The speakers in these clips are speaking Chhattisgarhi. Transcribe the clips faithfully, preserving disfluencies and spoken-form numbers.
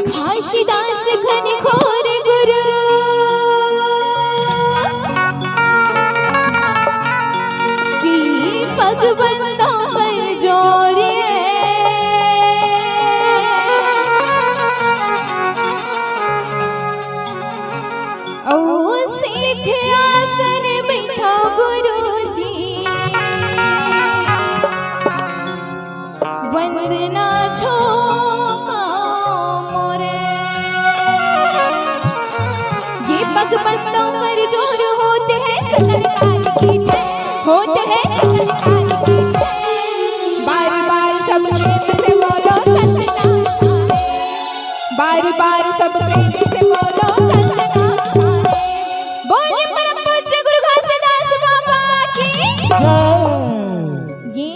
घासीदास घनघोर गुरु की पग बंदों कर जोरे। ओ सिद्ध आसन बैठो गुरु जी, वंदना झोंको मोरे। ये पग बंदों पर जोर होत है सकल काल की जय, होत है सकल काल की जय। बार बार सब प्रेम से बोलो सतनाम। बार बार सब प्रेम से बोलो सतनाम। बोलिए परम पूज्य गुरु घासीदास बाबा की। जय। ये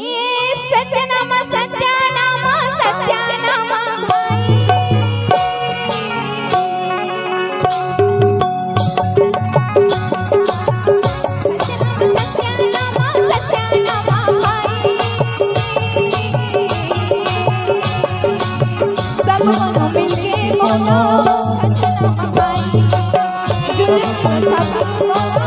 सत्यनामा, सत्यनामा, सत्यनामा भाई। सत्यनामा, सत्यनामा भाई। सब मिलके बोलो सत्यनामा भाई। जुल्म सब बोलो।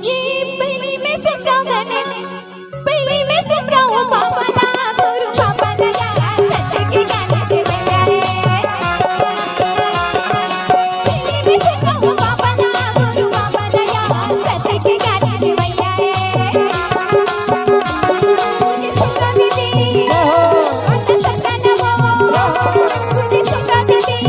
ये पहली मैं सुन रहा हूँ गाने, पहली मैं सुन रहा हूँ बाबा ना गुरु बाबा ना यार, सत्य के ज्ञान के भैया रे। पहली मैं सुन रहा हूँ बाबा ना गुरु बाबा ना यार, सत्य के ज्ञान के भैया रे। मुझे सुन रहा दीदी, मुझे सुन रहा दीदी, मुझे सुन रहा दीदी।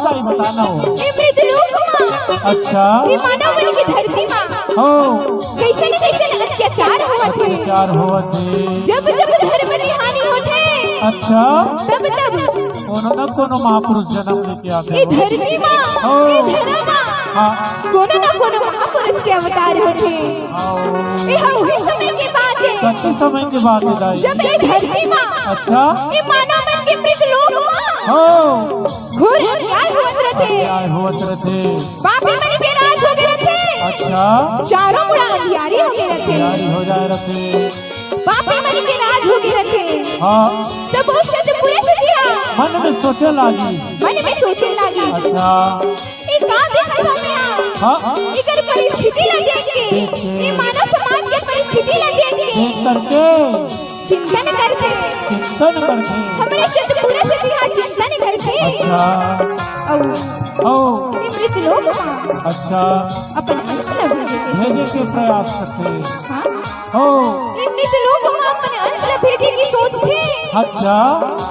का ही बताना हो। ए मृतलोक मा, अच्छा। ए मानव मन के धरती मा, हो। कइसन कइसन अत्याचार होवत हे। अत्याचार होवत हे। जब जब धर्म के हानि होथे, अच्छा। तब तब कोनो न कोनो महापुरुष जन्म लेके आथे। ए धरती मा, हो। ए धरा मा, हाँ। कोनो न कोनो महापुरुष के अवतार होथे। हाँ। ए हा उही समय के बात हे। कति समय के बात हे दाई? जब ए धरती मा, अच्छा। ए मानव मन के मृतलोक मा, हो। घोर अन्याय होवत रथे। अन्याय होवत रथे। पापी मन के राज होगे रथे। अच्छा। चारों मुड़ा अंधियारी होगे रथे। अंधियारी हो जाए रथे। पापी मन के राज होगे रथे। हाँ। तब ओ सतपुरुष जी हा मन में सोचे लागी। मन में सोचे लागी। अच्छा। ए का देखत हँव मैं हा? हाँ। एकर परिस्थिति ला देख के, देख के। ए मानव समाज के परिस्थिति ला देख के। देख करके। चिंतन करथे। चिंतन करथे। हमरे सतपुरुष जी हा चिंतन करथे। अच्छा। अउ ओ। ए मृतलोक मा अच्छा। अपन अंश ला भेजे के भेजे के प्रयास करथे। हाँ। ओ। ए मृतलोक मा अपन अंश ला भेजे के सोचथे। अच्छा।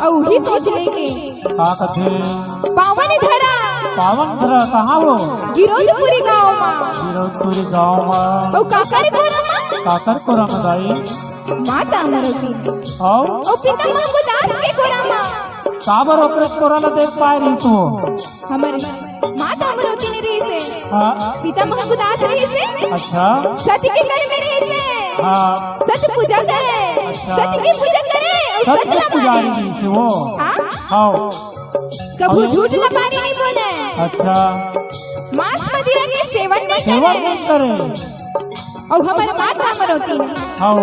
अउ उही सोच लेके का कथे? पावन धरा। पावन धरा कहाँ वो? गिरौदपुरी गाँव मा। गिरौदपुरी गाँव मा। अउ काकर कोरा मा? काकर कोरा मा दाई? माता अमरौती। अउ? अउ पिता महंगू दास के कोरा मा। काबर ओकरे कोरा ला देख पाए रहिस वो? हमर माता अमरौती नइ रहिस हे। हाँ। पिता महंगू दास रहिस हे। अच्छा। सत के घर में रहिस हे। हाँ। सत पूजा करे। अच्छा। सत के पूजा करे अउ सत सत के ला पुजारी माने। रहिस हे वो। हाँ। हाँ। कभू अउ झूठ लबारी नइ बोले। अच्छा। मांस मदिरा के सेवन नइ सेवन करे। नइ करे। अउ हमर माता अमरौती हाँ।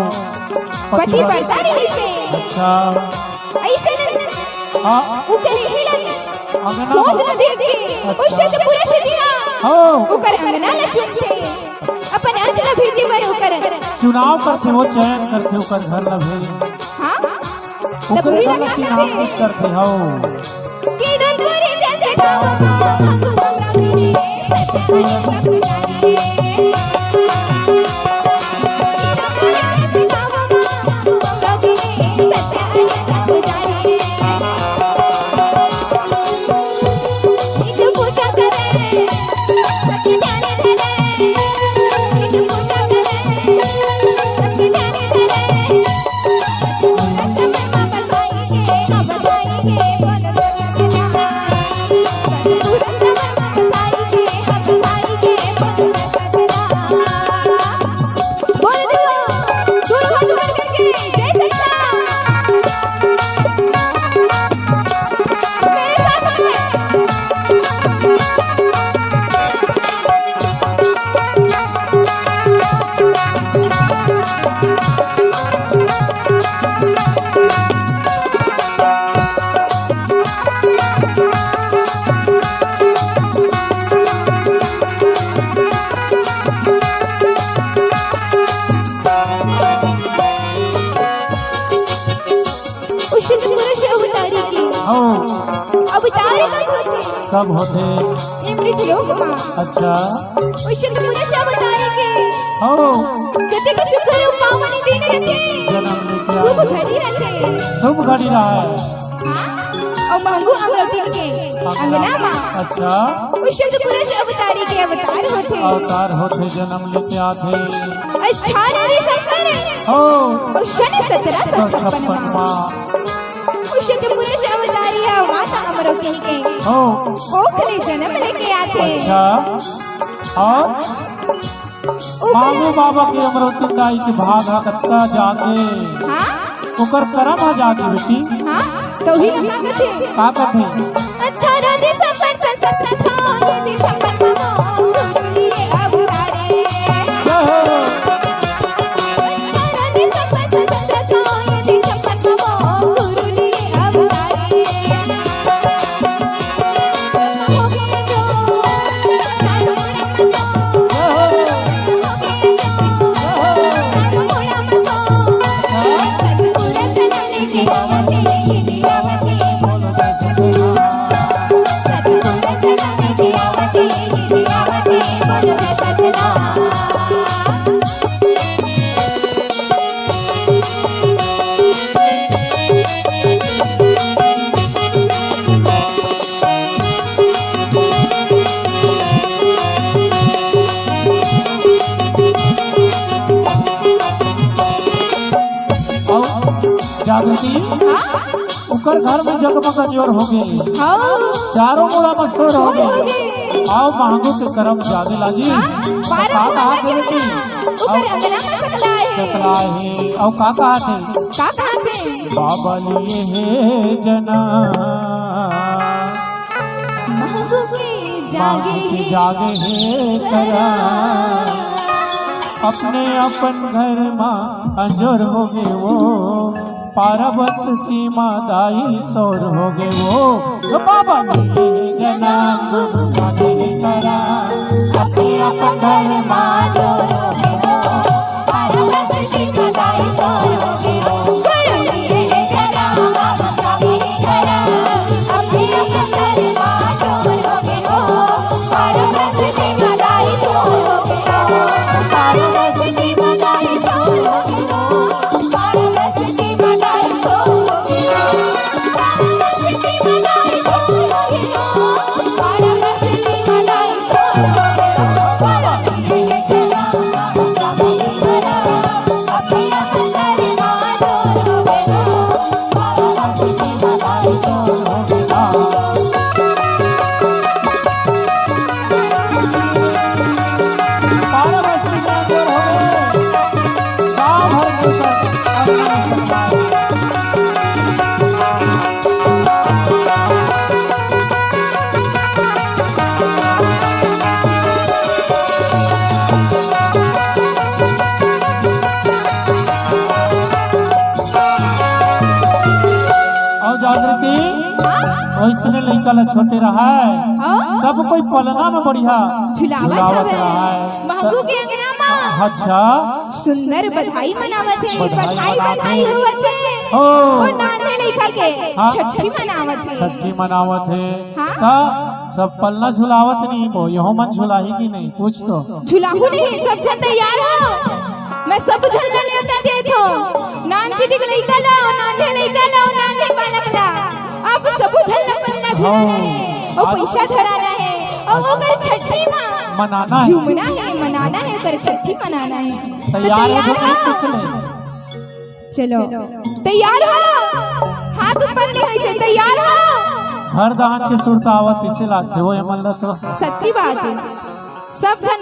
पतिव्रता रहिस हे। अच्छा। अइसे न हाँ। उ कहे ही ला अंगना सोच न देख के, अच्छा। ओ सतपुरुष जी हा हाँ। ओकर अंगना ला चुनथे। अपन अंश ला भेजे बर ओकर चुनाव करथे, वो चयन करथे, ओकर घर ला भेजे। हाँ। तब ओकरे उही ला ला का चिन्हांकित करथे। करथे, हौ। गिरौदपुरी जइसे गाँव मा, बाबू हमरा मिले, सत्य हरि सब जाने। गिरौदपुरी जइसे गाँव मा, बाबू हमरा मिले, सत्य हरि सब जाने। निज पूजा करे, सत्य ध्यान धरे, निज पूजा करे, सत्य ध्यान धरे। उचित पुरुष अवतारी के हाँ। अवतार कब होथे? कब होथे? ए मृतलोक मा। अच्छा। उचित पुरुष अवतारी के हाँ। कतेक सुखद अउ पावन दिन रथे। जन्म लेके शुभ आए। घड़ी रथे। शुभ घड़ी रहे। हाँ। अउ महंगू अमरौती के अंगना मा। अच्छा। उचित पुरुष अवतारी के अवतार होथे। अवतार होथे, जन्म लेके आथे। अठारह दिसंबर हो। अउ सन सत्रह सौ छप्पन मा। उचित पुरुष अवतारी हे माता अमरौती के। हो। कोख ले जन्म लेके आथे। अच्छा। अउ ओ मांगू बाबा के अमरौती दाई के भाग ह कतका जागे। हाँ? ओकर करम ह जागे बेटी। हाँ? तो ही का कथे? का कथे? अठारह दिसंबर सन सत्रह सौ, ये दिसंबर मा मोर गुरु लिए अवतारे। जय हो। अठारह दिसंबर सन सत्रह सौ, ये दिसंबर मा मोर गुरु लिए अवतारे। हाँ? ओकर घर में जगमग अंजोर होगे। हाँ। चारों मुड़ा म सोर होगे। अउ महंगू के करम जागे लागी। हाँ? बारह का मुड़ा कहाथे बेटी? ओकर अंगना में सकलाय हे। सकलाय हे। अउ का कहाथे? का कहाथे? बाबा लिए हे जना। महंगू के जागे हे। जागे हे करा। अपने अपन घर मा अंजोर होगे वो। पारा बस्ती मा दाई सोर होगे वो। ओ बाबा लिए जनम गुरु जागे करा। अपने अपन घर मा जोर होगे वो। पारा बस्ती मा दाई सोर होगे वो। गुरु लिए जनम गुरु जागे करा। अपने अपन घर मा जोर होगे वो। पारा बस्ती मा दाई सोर होगे वो। पारा बस्ती मा दाई सोर होगे वो। अउ जागृति, हाँ? वइसने लइका ला छोटे रहय, हाँ? सब कोई पलना में बढ़िया झुलावत झुलावत हवय। रहय। महंगू के अंगना मा अच्छा। सुंदर बधाई मनावत हे, बधाई बधाई, मनावत बधाई हे। होवत हे। ओ। ओ नान्हे लइका के हाँ। छट्ठी मनावत हे। छट्ठी मनावत हे। हाँ। त सब पलना झुलावत नहीं हो, यहो मन झुलाही कि नहीं, पूछ तो। झुलाहू नहीं, सब झन तैयार हो। मैं सब झन ला नेवता देत हो। नान चिटिक लइका ला, नान्हे लइका ला, नान्हे बालक ला। आप सब झन ला पलना झुलाना हाँ। हे। ओ आज पैसा धराना हे। ओ ओकर छट्ठी मा मनाना हे। झूमना हे, मनाना हे, ओकर छट्ठी मनाना हे। त तैयार हो तैयार हो? चलो, तैयार हो? हाथ ऊपर नहीं होइसे, तैयार हो? हर दान के सुरता आवत पीछे लागथे, वो एमन ल तो। सच्ची बात हे, सब झन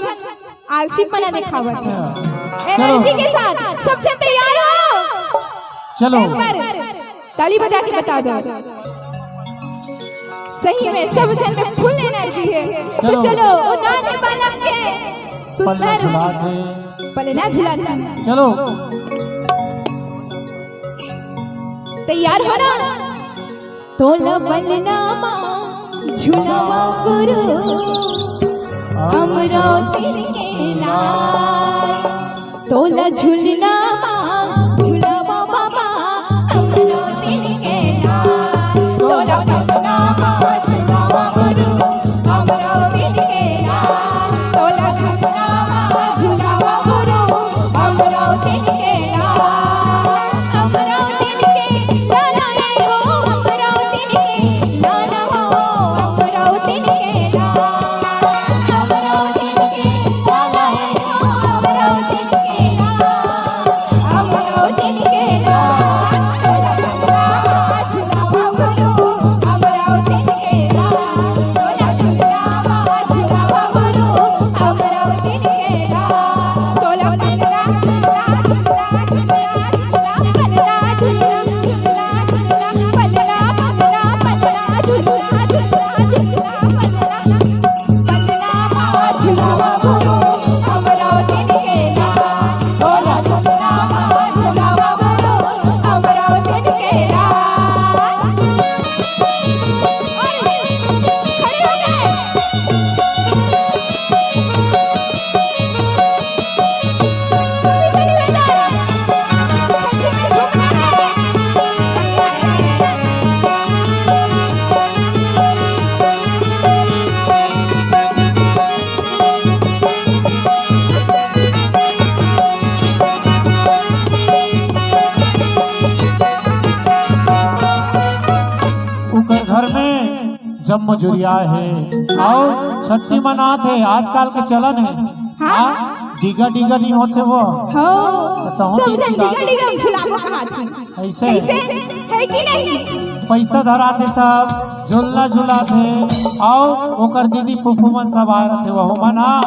आलसी पना दिखावत हे। हाँ। चलो। एनर्जी के साथ सब झन तैयार हो? चलो। एक बार ताली बजा के बता दो। सही में सब झन में फुल एनर्जी हे। तो चलो। चलो, ओ नान्हे बालक के सुंदर पलना झुलात हे। पलना झुलात हे। चलो। तैयार हो ना? तोला पलना मा झुलावा गुरु, अमरावती के लाल। तोला झुलना मा झुलावा बाबा, अमरावती के लाल। तोला पलना मा झुलावा गुरु, अमरावती के लाल। तोला झुलना मा झुलावा गुरु, अमरावती के लाल। अमरावती के लाल हे हो, अमरावती के लाल हो, अमरावती के लाल। अमरावती के लाल हे हो, अमरावती ओकर घर में जम्मो जुरिया हे, अउ छट्ठी मनात हे, आजकल के चलन हे। हाँ। हाँ? डिगा डिगा नहीं होथे वो। हो, तहूँ सब झन डिगा डिगा झुलाबो कहाथे। ऐसे? कैसे? है कि नहीं? पैसा धराथे सब, झुलना झुलाथे, अउ ओकर दीदी फूफू मन सब आए रथे, वहू मन ह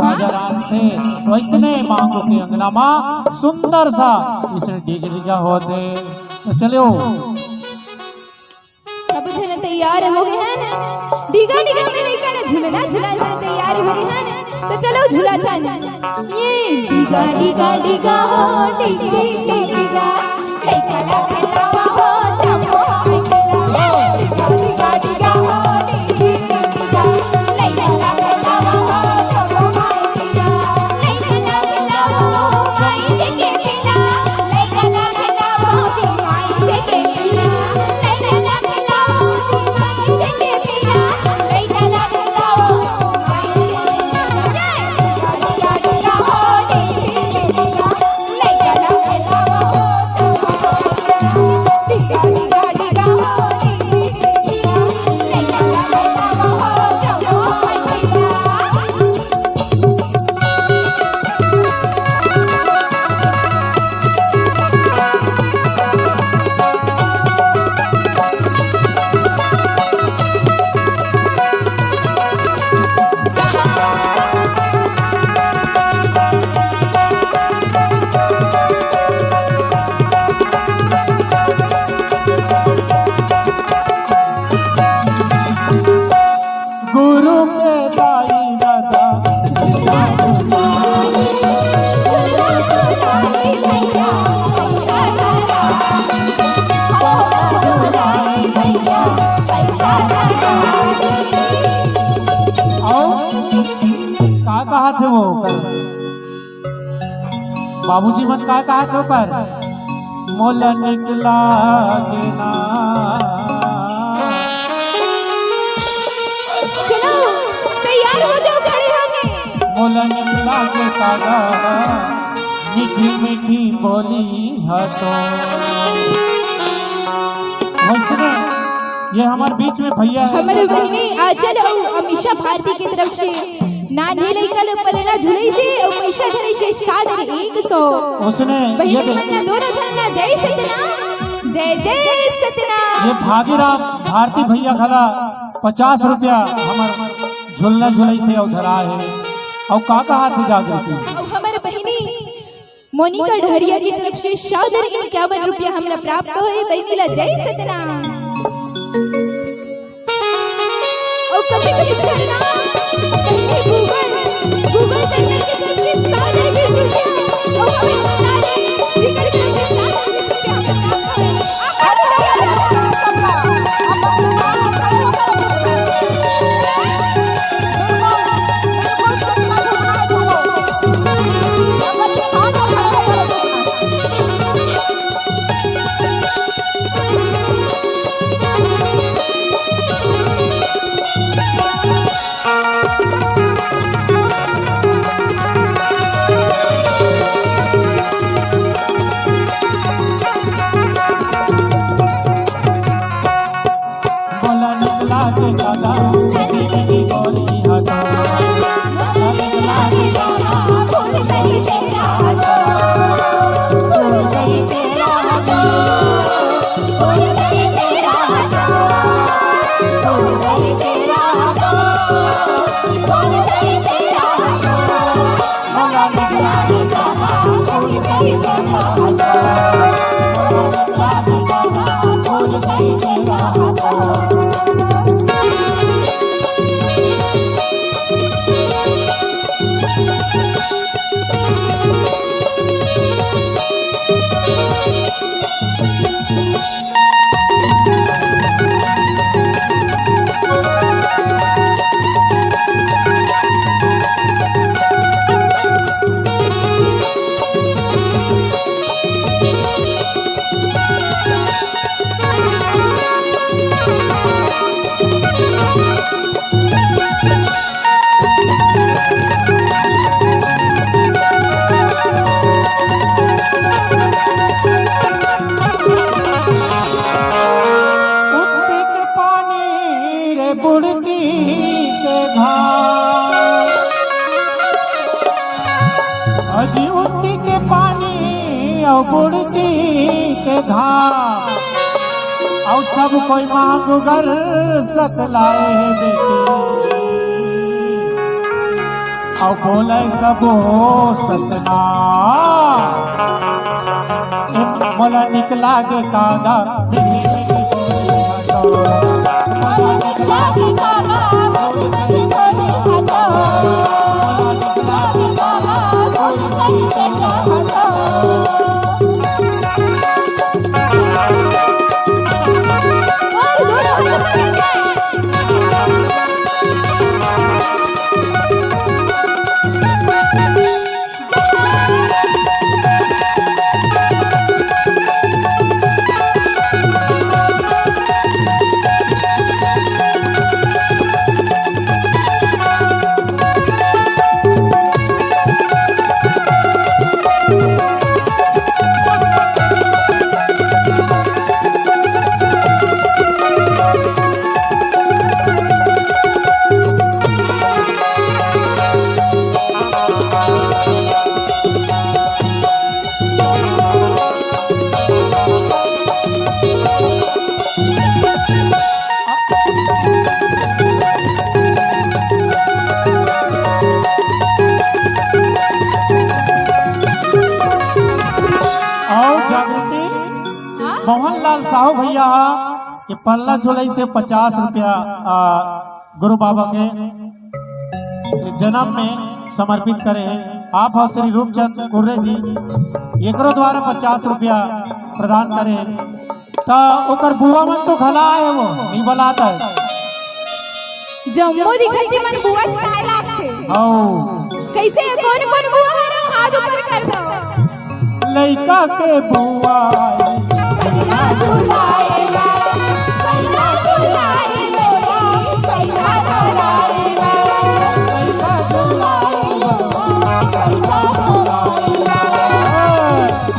बाजार आथे। वैसने मांगो के अंगना मा सुंदर सा इसने डिगा डिगा होथे। तो चलो। सब झन तैयार हो गे हन, डिगा डिगा में लइका ला झुलना झुलाए बर तैयार हो गे हन। तो चलो झुलाथन। ये डिगा डिगा डिगा हो, डिग डिग डिग डिगा, लइका ला खेलावा हो, जम्मो आए खेलावा। डिगा डिगा डिगा हो, डिग डिग डिग डिगा, लइका ला खेलावा हो, जम्मो आए खेलावा। लइका ला खेलावा हो, माई जी के खेला, लइका ला खेलावा हो, माई जी के खेला। गुरु के दाई ददा। अउ का कहाथे वो? बाबूजी मन का कहाथे ओकर? मोला निक लागे ना। चलो, तैयार हो जाओ, खड़े हो गए। मोला निक लागे कागा, मीठी मीठी बोली ह तो। वैसने ये हमर बीच में भैया हे। हमर बहिनी आंचल अउ अमीषा भारती के तरफ से नान्हे लइका ल पलना झुलइसे अउ पइसा धरइसे सादर एक सौ। उसने ये बहिनी दे- मन ला दोनों झन ला जय सतना, जय जय सतना। ये भागीराम भारती भैया घला पचास रुपया हमर झुलना झुलइसे अउ धराए हे। अउ का कहाथे जागृति? अउ हमर बहिनी मोनिका ढरिया की तरफ से सादर इक्यावन रुपया हमला प्राप्त होए, बहिनी ला जय सतनाम। अउ कभी कुछ करना, बहिनी Google, Google करने की तरफ से सादर बीस रुपया, अउ हमें बता दें, जिकर तरफ से सादर बीस रुपया हमला प्राप्त होए। कुड़की के धाम, अउ सब कोई मांग गर सकलाए बेटी, अउ बोले सबो सतना, ए मोला निकला के कादा। अउ जागृति, हाँ? मोहनलाल साहू भैया हा, ये पल्ला झुलाई से पचास रुपया, आ, गुरु बाबा के जन्म में समर्पित करे हे। आप हो श्री रूपचंद कुर्रे जी, एकरो द्वारा पचास रुपया प्रदान करे हे। त ओकर बुआ मन तो घला आए हे, वो नहीं बलात हे। जम्मो दिखत के मन बुआ style आथे। हौ। कैसे, कौन कौन बुआ हरे, हाथ ऊपर कर दो। लइका के बुआ।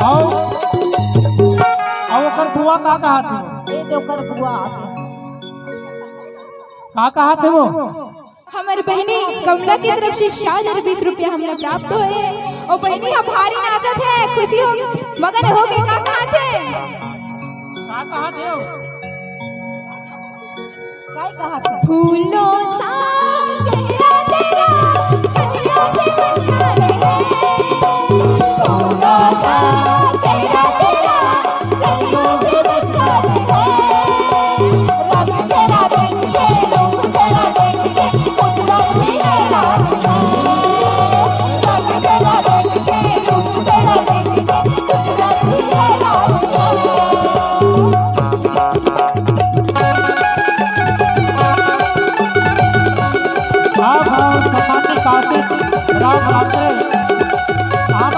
अउ, अउ ओकर बुआ का कहत हे? ये तो ओकर बुआ आथे। का कहत हे वो? हमर बहिनी कमला के तरफ से सात हजार बीस रुपया हमला प्राप्त होए हे। अउ बहिनी ह भारी नाचत हे, खुशी हो, मगन हो के का कहत हे? का कहत हे? काय कहत हे? फूलों सा चेहरा तेरा, कलियों से बचना नहीं। फूलों सा चेहरा तेरा, आप और सम्मानित आशीष राम रात्रे, आप